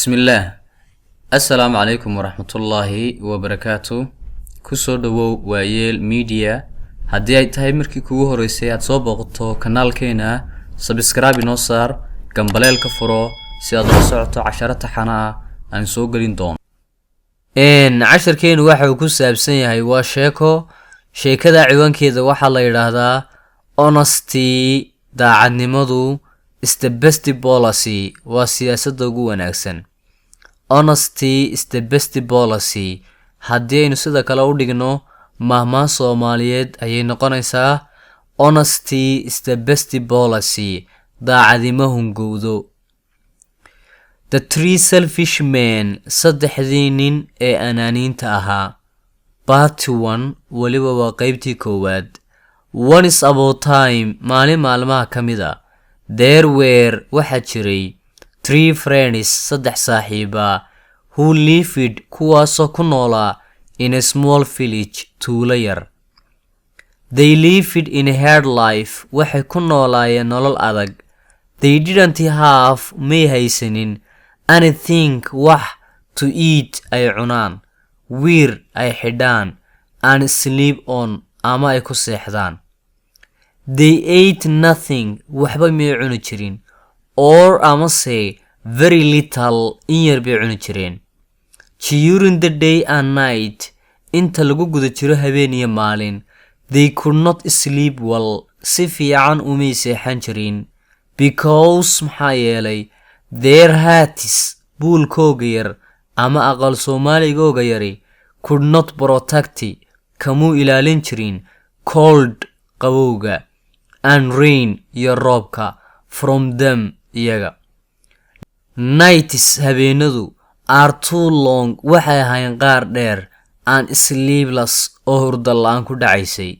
Bismillaah. Assalaamu calaykum waraxmatullaahi wabarakaatu. Kusoo dhawow Waayeel Media. Haddii ay tahay markii kugu horeysay aad soo booqato kanaalkeena, subscribe inoo saar, gambaleelka furo si aad ula socoto casharo taxana ah aan soo gelin doono. Casharkeenu waxa uu ku saabsan yahay waa sheeko. Sheekada ciwaankeeda waxaa la yidhaahdaa "Honesty", daacadnimadu, "is the best policy", waa siyaasadda ugu wanaagsan. Honesty is the best policy. Haddii aynu sida kale u dhigno, mahmaan Soomaaliyeed ayay noqonaysaa: "Honesty is the best policy", daacadnimo hungowdo. The Three Selfish Men, saddexdii nin ee anaaniinta ahaa, part one, weliba waa qeybtii koowaad. Once upon a time, maalin maalmaha ka mid a, there were, waxaa jiray, three friends, saddex saaxiiba, who lived, kuwaasoo ku noolaa, in a small village, tuulo yar. They lived in a hard life, waxay ku noolaayeen nolol adag. They didn't have, may haysanin, anything, wax, to eat, ay cunaan, wear, ay xidhaan, and sleep on, ama ay ku seexdaan. They ate nothing, waxba may cuni jirin, or, amase, very little, in yar bay cuni jireen. During the day and night, inta lagu guda jiro habeen iyo maalin, they could not sleep well, si fiican umay seexan jirin, because, maxaa yeelay, their huts, buulkooga yar ama aqal Soomaaligooga yari, could not protect, kamuu ilaalin jirin, cold, qabowga, and rain, iyo roobka, from them, iyaga. Nights, habeenadu, are too long, waxay ahaayeen qaar dheer, and sleepless, oo hurdo la'aan ku dhacaysay.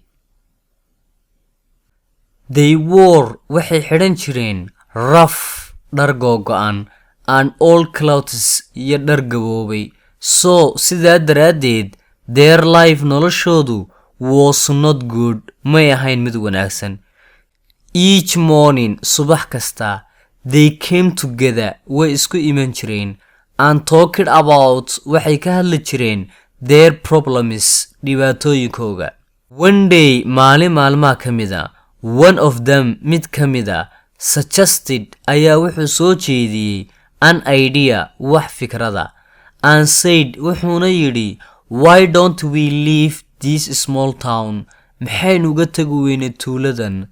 They wore, waxay xidhan jireen, rough, dhar googo'an, and old clothes, iyo dhar gaboobay. So, sidaa daraaddeed, their life, noloshoodu, was not good, may ahayn mid wanaagsan. Each morning, subax kasta, they came together, way isku iman jireen, and talked about, waxay ka hadli jireen, their problems, dhibaatooyinkooga. One day, maalin maalmaha ka mid a, one of them, mid ka mid a, suggested, ayaa wuxuu soo jeediyey, an idea, wax fikrada, and said, wuxuuna yidhi, "Why don't we leave this small town?" Maxaynu uga tegi weynay tuuladan?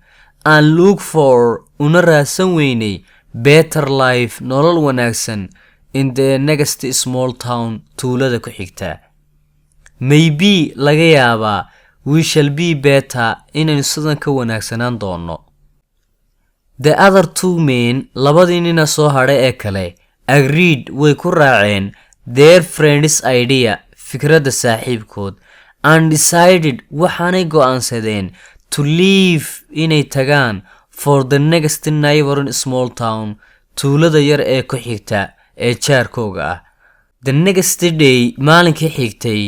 "And look for", una raadsan weynay, "better life", nolol wanaagsan, "in the next small town", tuulada ku xigta? "Maybe", laga yaabaa, "we shall be better", inaynu sidan ka wanaagsanaan doono. The other two men, labadii nina soo hadhay ee kale, agreed, way ku raaceen, their friend's idea, fikradda saaxiibkood, and decided, waxaanay go'aansadeen, to leave, inay tagaan, for the next neighboring small town, tuulada yar ee ku xigta ee jaarkooga ah. The next day, maalinkii xigtay,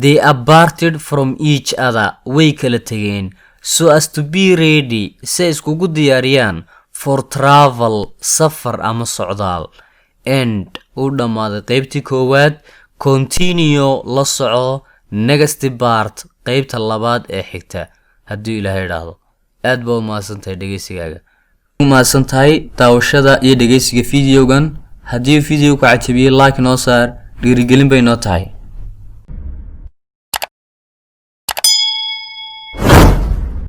they parted from each other, way kala tegeen, so as to be ready, si ay iskugu diyaariyaan, for travel, safar ama socdaal. End, u dhammaaday qeybtii koowaad. Continue, la soco, next part, qeybta labaad ee xigta, haddii Ilaahay idhaahdo. Aad baa u mahadsantahay dhegeysigaaga, u mahadsan tahay daawashada iyo dhegeysiga videogan. Haddii video ku cajabiyey, like noo saar, dhiirigelin bay noo tahay.